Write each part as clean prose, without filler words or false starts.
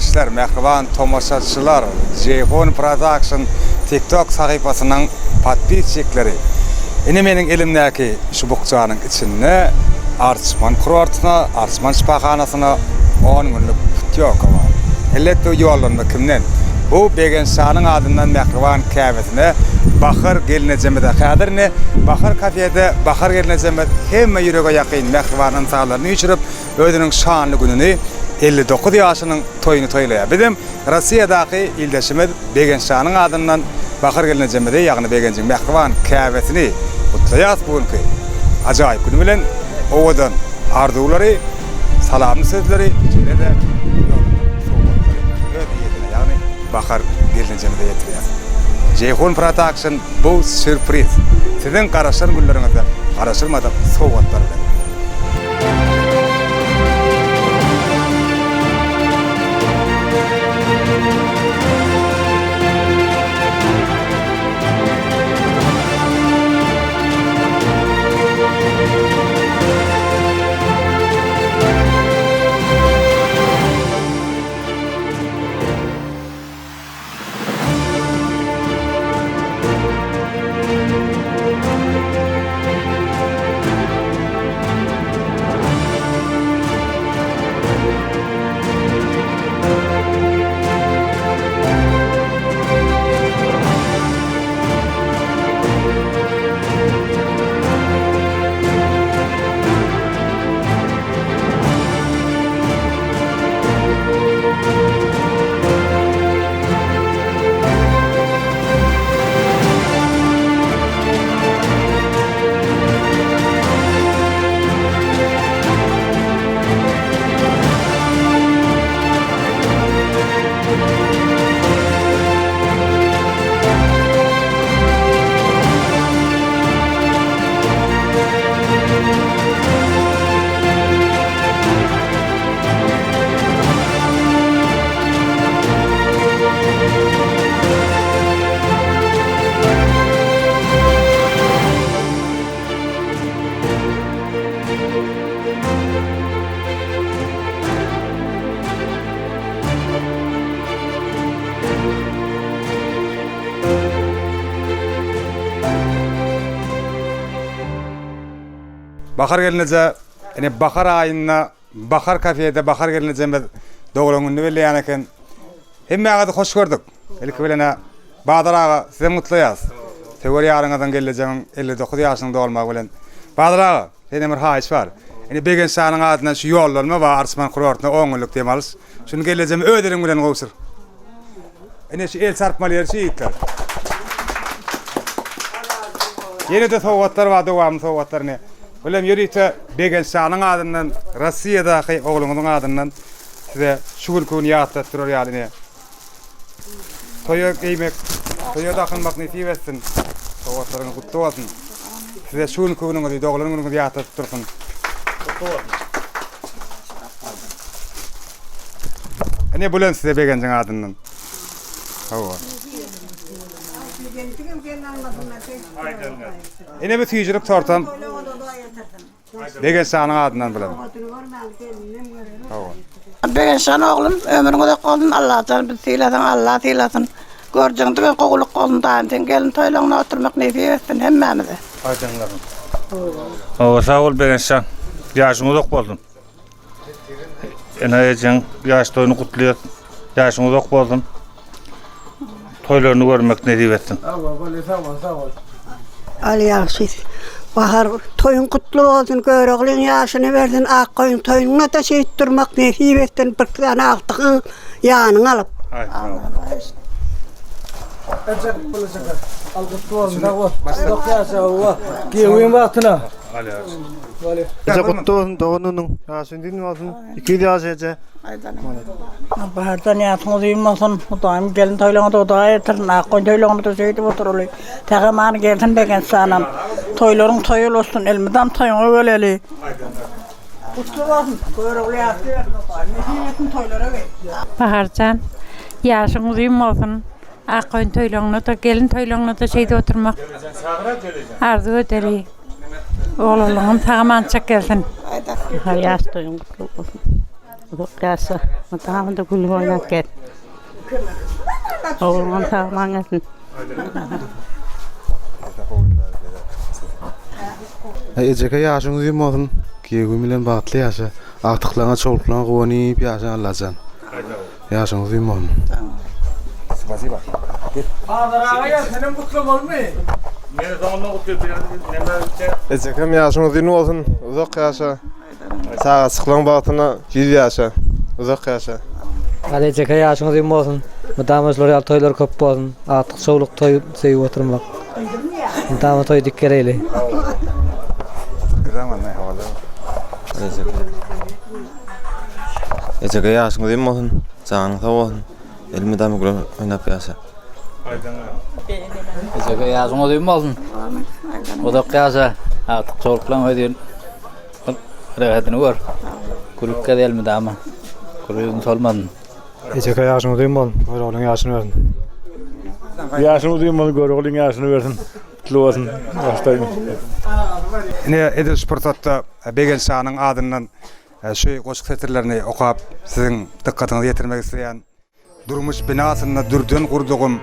ildeşler, mähriban tomaşaçylar, Jeýhun Production TikTok sahypasynyň podpisçikleri! Ine meniň elimdäki şu bukjanyň içinde Arçman kurortyna, Arçman şypahanasyna on günlük putýowka bar. Elbetde bu ýollanma kimden? Bu Begenç şanyň adyndan mähriban käbesine Bahar gelnejemize. Häzir ine Bahar kafede Bahar gelnejemiz hemme ýürege ýakyn mähriban ynsanlaryny üýşürip, özüniň şanly gününi, 59 ýaşynyň toýuny toýlaýar. Bizem Russiýadaky ildeşimiz Begenç şanyň adyndan Bahar gelnejemizi, ýagny Begenjiň mähriban käbesini gutlaýarys bu günki ajaýyp güni bilen. Owadan arzuwlary, salamly sözleri, şeýle-de ýollanan sowgatlary öz eýesine, ýagny Bahar gelnejemize ýetirýäris. Jeýhun Production bu sýurpriz. Siziň garaşan günleriňizde garaşylmadyk sowgatlar bilen. Bahar gelneje ine bahar aýynda Bahar kafede Bahar gelnejemiz doglan gününi belleýän eken. Hemmäňizi hoş gördük. Ilki bilen-ä Bazar aga sizem gutlaýas. Söwer ýaryňyzyň gelnejemiň 59 ýaşynyň dolmagy bilen. Bazar aga, senden bir haýyş bar. Ine Begenç şanyň adyndan şu ýollanma bar Arçman kurortyna on günlük dem alyş. Şuny gelnejeme öz eliň bilen gowşur. Ine şu el çarpmaly ýeri şu ýigitler. Ýene-de sowgatlar bar, dowamly sowgatlar ine. Bulam ýörite Begenç şanyň adyndan, Rossiýadaky ogluňyzyň adyndan size şu günki güni ýatladyp durar ýaly ine. Toýa geýmek, toýa dakynmak nesip etsin. Sowgatlaryňyz gutly bolsun. Size şu günki günüňizi, doglan günüňizi ýatladyp dursun. Gutly bolsun. Ine bulam size Begenjiň adyndan. Hawa. Ine bu süýjülik tortam. Begenç şanyň adyndan bulam. Hawa. Begenç şan oglum, ömrüň uzak bolsun, Allahjan bizi sylasaň, Allah sylasyn. Görjegiň diňe gowulyk bolsun daýym, seň gelin toýlaryňda oturmak nesip etsin hemmämize. Aýdyňlaryn. Hawa, sag bol Begenç jan. Ýaşyň uzak bolsun. Ene ejeň ýaş toýuny gutlaýas. Ýaşyň uzak bolsun. Toýlaryny görmek nesip etsin. Al ýagşy. Bahar toýuň gutly bolsun, Göroglyň ýaşyny bersin, Akgoýun toýuňda-da şeýdip durmak nesip etsin, bir sany agtygyň ýanyňa alyp. Al gutly bolsun, sag bol. Uzak ýaşa, hawa. Giýewiň bagtyna. Eje gutly bolsun dogan günüň. Ýaşyň düzgün bolsun. 200 ýaş eje. Bahardan ýaşyň uzyn bolsun. Hudaýym gelin toýlaryňyzy Hudaý ýetirsin. Akgoýun toýlaryňyzda şeýdip oturaly. Sag-aman gelsin Begenç janam. Toýlaryň toýy bolsun. Elmydam toýuňa geleli. Gutly bolsun. Görogly ýaşly bersin Hudaýym. Nesip etsin toýlara gel. Baharjan, ýaşyň uzyn bolsun. Akgoýun toýlaryňda-da, gelin toýlaryňda-da şeýdip oturmak arzuw edeli. Oglanlaryňam sag-amançak gelsin. Bahar ýaş toýuň gutly bolsun. Uzak ýaşa. Mydama-da gülüp oýnap gez. Ogluňam sag-aman gelsin. Ejeke ýaşyň uzyn bolsun. Giýewim bilen bagtly ýaşa. Agtyklaňa çowluklaňa guwanyp ýaşa Allajan. Ýaşyň uzyn bolsun. Spasiba. Gel. Bazar aga gel senem gutlamalymy? Meni soňundan gutlaýar neme Ejekem ýaşyň uzyn bolsun. Uzak ýaşa. Çagajyklaň bagtyna 100 ýaşa. Uzak ýaşa. Aly ejeke ýaşyň uzyn bolsun. Mydama şular ýaly toýlar köp bolsun. Agtyk çowluk toý söýüp oturmak. Mydama toý dik geleýli. Ejeke ýaşyň uzyn bolsun, janyň sag bolsun, elmydama gülüp oýnap ýaşa. Ejeke ýaşyň uzyn bolsun. Uzak ýaşa. Agtyk çowluklaň özün rehatini gör. Gülüp gez elmydama. Gül ýüzüň solmasyn. Ejeke ýaşyň uzyn bolsun, Göroglyň ýaşyny bersin. Ýaşyň uzyn bolsun, Göroglyň ýaşyny bersin. Gutly bolsun. Başdaýyn. Ine edil şu pursatda Begenç şanyň adyndan şu goşgy setirlerini okap siziň dykgatyňyza ýetirmek isleýän. Durmuş binasynda dürden gurdugym,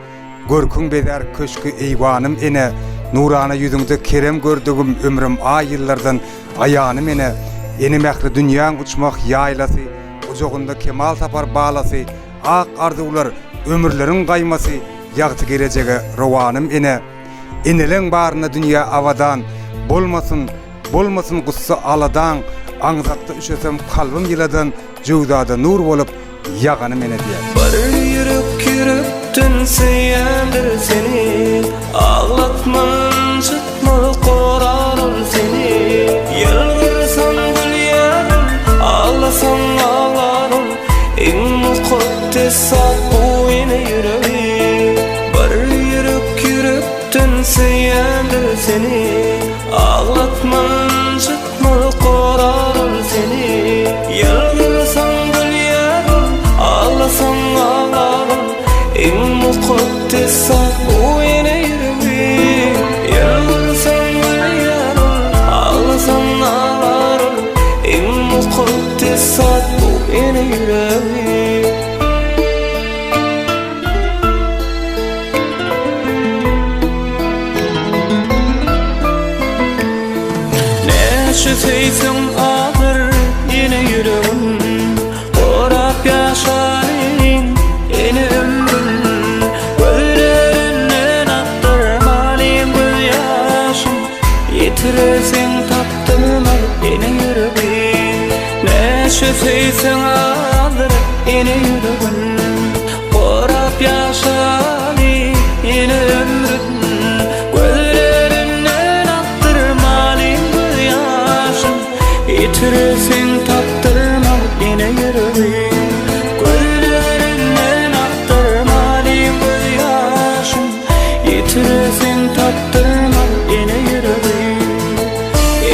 Görküň bezär köşgi-eýwanym ene, Nurana ýüzüňde kerem gördügim, Ömrüm aý-ýyllardan aýanym ene. Ene mähri dünýäň uçmah ýaýlasy, Gujagynda kemal tapar balasy, Ak arzuwlar, ömürleriň gaýmasy, Ýagty gelejege rowanym ene. Eneleň barynda dünýä abadan, Bolmasyn, bolmasyn gussa aladaň, Aňzakda üşesem kalbym ýyladan, Jöwzada nur bolup ýaganym ene diýýär. Bir ýürek ýürekden söýýändir seni, Aglatma, ynjytma, gorar ol seni. Ýylgyrsaň gülýär ol, aglasaň aglar ol, Iň mukaddes zat bu ene ýüregi. Bir ýürek ýürekden söýýändir seni, Aglatma, ynjytma, gorar ol seni. Ýylgyrsaň gülýär ol, aglasaň aglar ol, Iň mukaddes zat bu ene ýüregi. Ýylgyrsaň gülýär ol, aglasaň aglar ol, Iň mukaddes zat bu ene ýüregi. Näçe söýseň agyr ene ýüregin Gorap ýaşalyň ene ömrün Gözlerinden akdyrmalyň gözýaşyn Ýetirersiň tapdyrma ene ýüregin Näçe söýseň azdyr ene ýüregin Gorap ýaşaly ene ömrün Gözlerinden akdyrmalyň gözýaşyn Ýetirersiň tapdyrma ene ýüregin Gözlerinden akdyrmalyň gözýaşyn Ýetirersiň tapdyrma ene ýüregin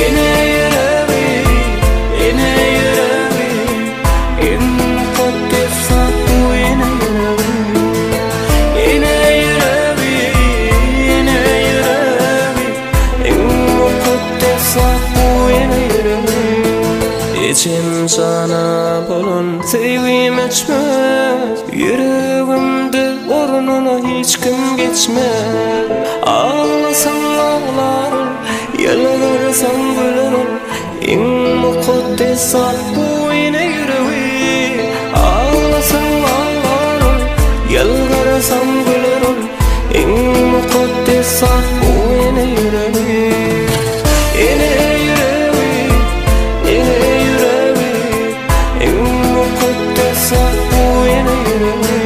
Ene ýüregi, ene ýüregi Iň mukaddes zat bu ene ýüregi Ene ýüregi, ene ýüregi Iň mukaddes zat bu ene ýüregi Ejem jana bolan söýgim öçmez Ýüregimde ornuna hiç kim geçmez Aglasaň aglar ol, ýylgyrsaň güler ol Iň mukaddes zat bu ene ýüregi Aglasaň aglar ol, ýylgyrsaň güler ol Iň mukaddes zat bu ene ýüregi Ene ýüregi, ene ýüregi Iň mukaddes zat bu ene ýüregi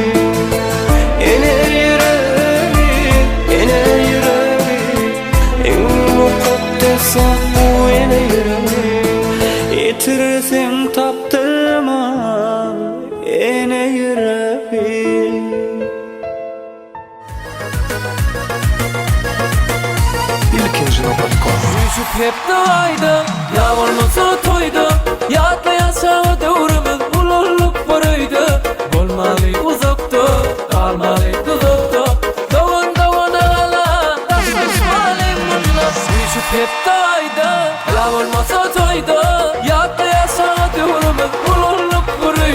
Ene ýüregi, ene ýüregi Iň mukaddes zat bu ene ýüregi Ýetirseň tapdyrma ene ýüregi. Ilkinji nobat kom. Üýşüp hepde aýda, ýa bolmasa toýda, Ýatlaýas çaga döwrümiz, ulaldyk bir öýde. Bolmaly uzakda, galmaly duzakda, Dogan dogana galan, daşlaşmaly munda. Üýşüp hepde aýda, ýa bolmasa toýda, Ýatlaýas çaga döwrümiz, ulaldyk bir öýde.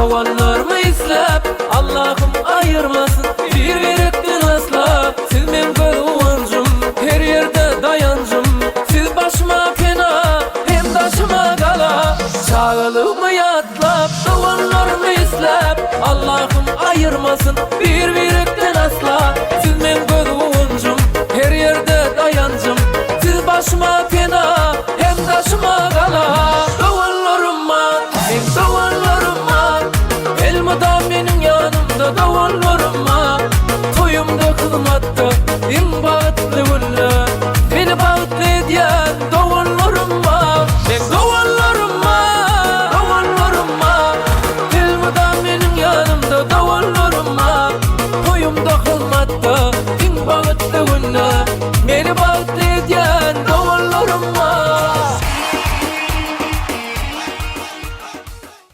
Doganlarymy isläp, Allahym aýyrmasyn Bir-birekden asla. Siz meň göz guwanjym, her ýerde daýanjym. Siz başyma pena, hem daşyma gala. Çagalygymy ýatlap, doganlarymy isläp, Allahym aýyrmasyn bir-birekden asla. Siz meň göz guwanjym, her ýerde daýanjym. Siz başyma pena, hem daşyma gala.